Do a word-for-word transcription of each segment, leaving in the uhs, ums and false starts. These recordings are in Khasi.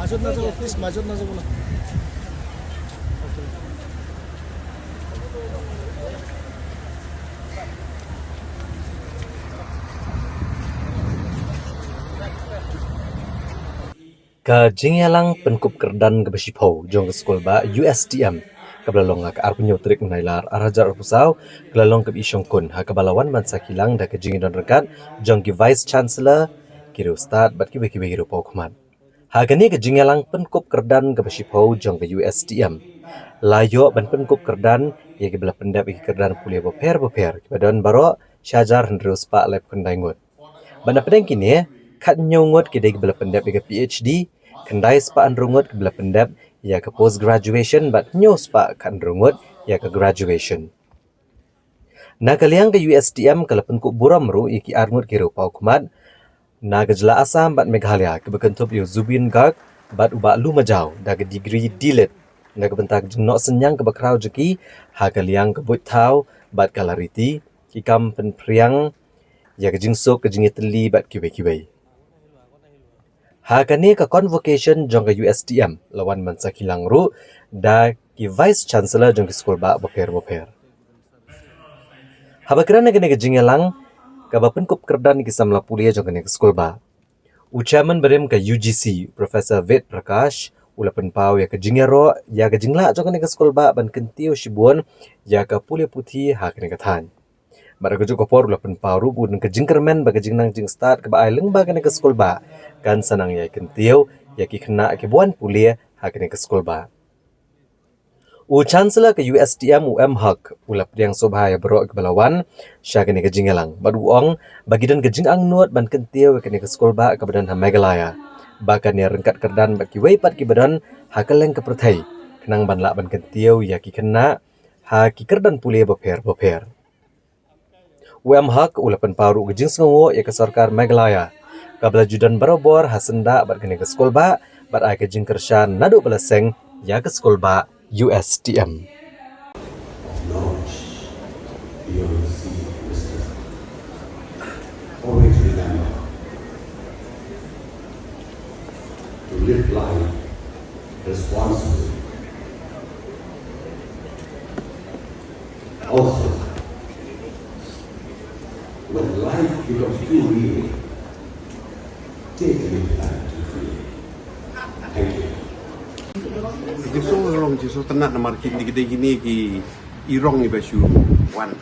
Majot na jabo, please, majot na jabo na. Ka jingïalang pynkup kyrdan kaba shiphew jong ka skulbah U S T M, kaba la long ha ka arphew hynñiew tarik u Nailar arhajar arphew saw, ka la long kaba i shongkun, ha kaba la wan ban sakhi lang da ka jingïadon ryngkat jong ki Vice Chancellor, ki riewstad bad kiwei kiwei ki riewpawkhmat. Ha kane ka jingïalang pynkup kyrdan kaba shiphew jong ka U S T M, la ïoh ban pynkup kyrdan ïa kiba la pyndep ïa ki kyrdan pule bapher bapher, kiba don baroh shi hajar hynriew spah laiphew khyndai ngut. Bad na pdeng kine, khathynñiew ngut ki dei kiba la pyndep ïa ka P H D, khyndai spah hynriew ngut kiba la pyndep ïa ka post graduation, bad hynñiew spah khathynriew ngut ïa ka graduation. Na ka liang ka U S T M ka la pynkup burom ruh ïa ki arngut ki riewpawkhmat na ka jylla Assam bad Meghalaya, kiba kynthup ïa u Zubeen Garg bad u Bah Lou Majaw, da ka degree D.Litt, na ka bynta ka jingnoh synñiang kaba khraw jong ki ha ka liang ka buit thaw bad ka lariti, ki kam pynphriang ïa ka jingsuk, ka jingïatylli bad kiwei kiwei. Ha kane ka convocation jong ka U S T M, la wan ban sakhi lang ruh da ki Vice Chancellor jong ki skulbah bapher bapher. Haba kren ha kane ka jingïalang kaba pynkup kyrdan ïa ki samla pule jong kane ka skulbah, u Chairman barim ka U G C, Professor Ved Prakash, u la pynpaw ïa ka jingïaroh ïa ka jinglah jong kane ka skulbah ban kyntiew shibun ïa ka pule puthi ha kane ka thaiñ. Bad ha kajuh ka por u la pynpaw ruh ba ka jingkyrmen ba ka jingnang jingstad kaba ai lyngba kane ka skulbah kan sa nang ïai kyntiew ïa ki khynnah kiba wan pule ha kane ka skulbah. U Chancellor ka U S T M, u M Haq, u la pdiang sngewbha ïa baroh kiba la wan sha kane ka jingïalang, bad u ong ba ki don ka jingangnud ban kyntiew ïa kane ka skulbah kaba don ha Meghalaya, ba kan ïaryngkat kyrdan bad kiwei pat kiba don ha kylleng ka pyrthei, khnang ban lah ban kyntiew ïa ki khynnah ha ki kyrdan pule bapher bapher. U M Haq u la pynpaw ruh ka jingsngewnguh ïa ka sorkar Meghalaya, kaba la ju don barabor ha syndah bad kane ka skulbah, bad ai ka jingkyrshan naduh ba la seng ïa ka skulbah U S T M. Always remember to live life responsibly. Also, when life becomes too real, take a little time to feel. Thank you. Ki shu rong, ki shu tynnat namar kine ki dei kine ki i rong iba shu wan.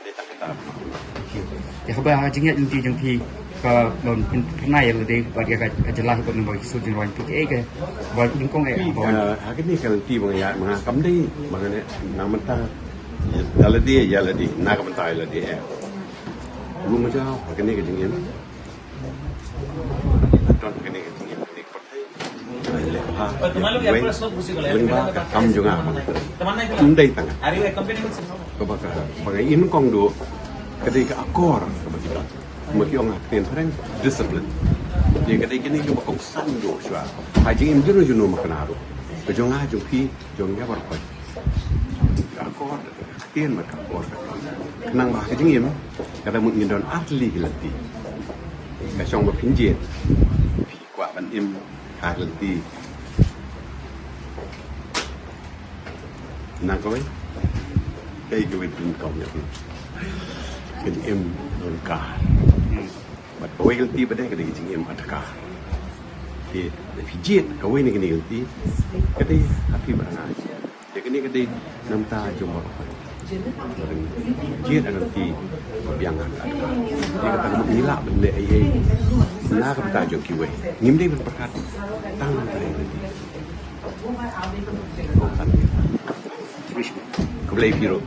Dei tang kita. Ïa kaba ha jingïaid lynti jong phi ka ban pyn-, pynphyrnai ïa lade bad ïa ka jylla hi bad namar ki shu jingrwai phi, kaei kaba nyngkong, eh, ba wan. Eh, ha kane ka lynti ba nga ïaid ma nga kam dei ba nga ne na ka bynta ïa lade, ïa lade, na ka bynta ïa lade, eh. Lum jaw ha kane ka jingim. Don ha kane ka jingim, ha kane ka pyrthei. Leh bha ïa kiwei lyngba ka kam jong nga. Ym dei tang kaba ka, ba nga im nyngkong duh, ka dei ka akor kaba ki don. Kumba ki ong ha ka ktien phareng, discipline. Te ka dei kane kaba kongsan duh shuwa ha jingim jong junom, ma kane ruh, ka jong nga, jong phi, jong ïa baroh. Ka akor, ka ktien bad ka akor, khnang ba ha ka jingim ka da mut ngin don artylli ki lynti. Ka shong ba phin jied, phi kwah ban im ha ka lynti na kawei, kaei kawei phin kawei, phin im don ka. Bad kawei ka lynti ba dei, ka dei ka jingim adkar. Te lada phi jied kawei na kine ki lynti, ka dei ha phi bad nga. Te kane ka dei na ka bynta jong baroh. Jied ha ka lynti ba biang ha ka adkar. Te kata ka mut ngi lah ban leh ei ei na ka bynta jong kiwei. Ngim dei ban pyrkhat tang na ka bynta ïa lade. Khublei phi ruh.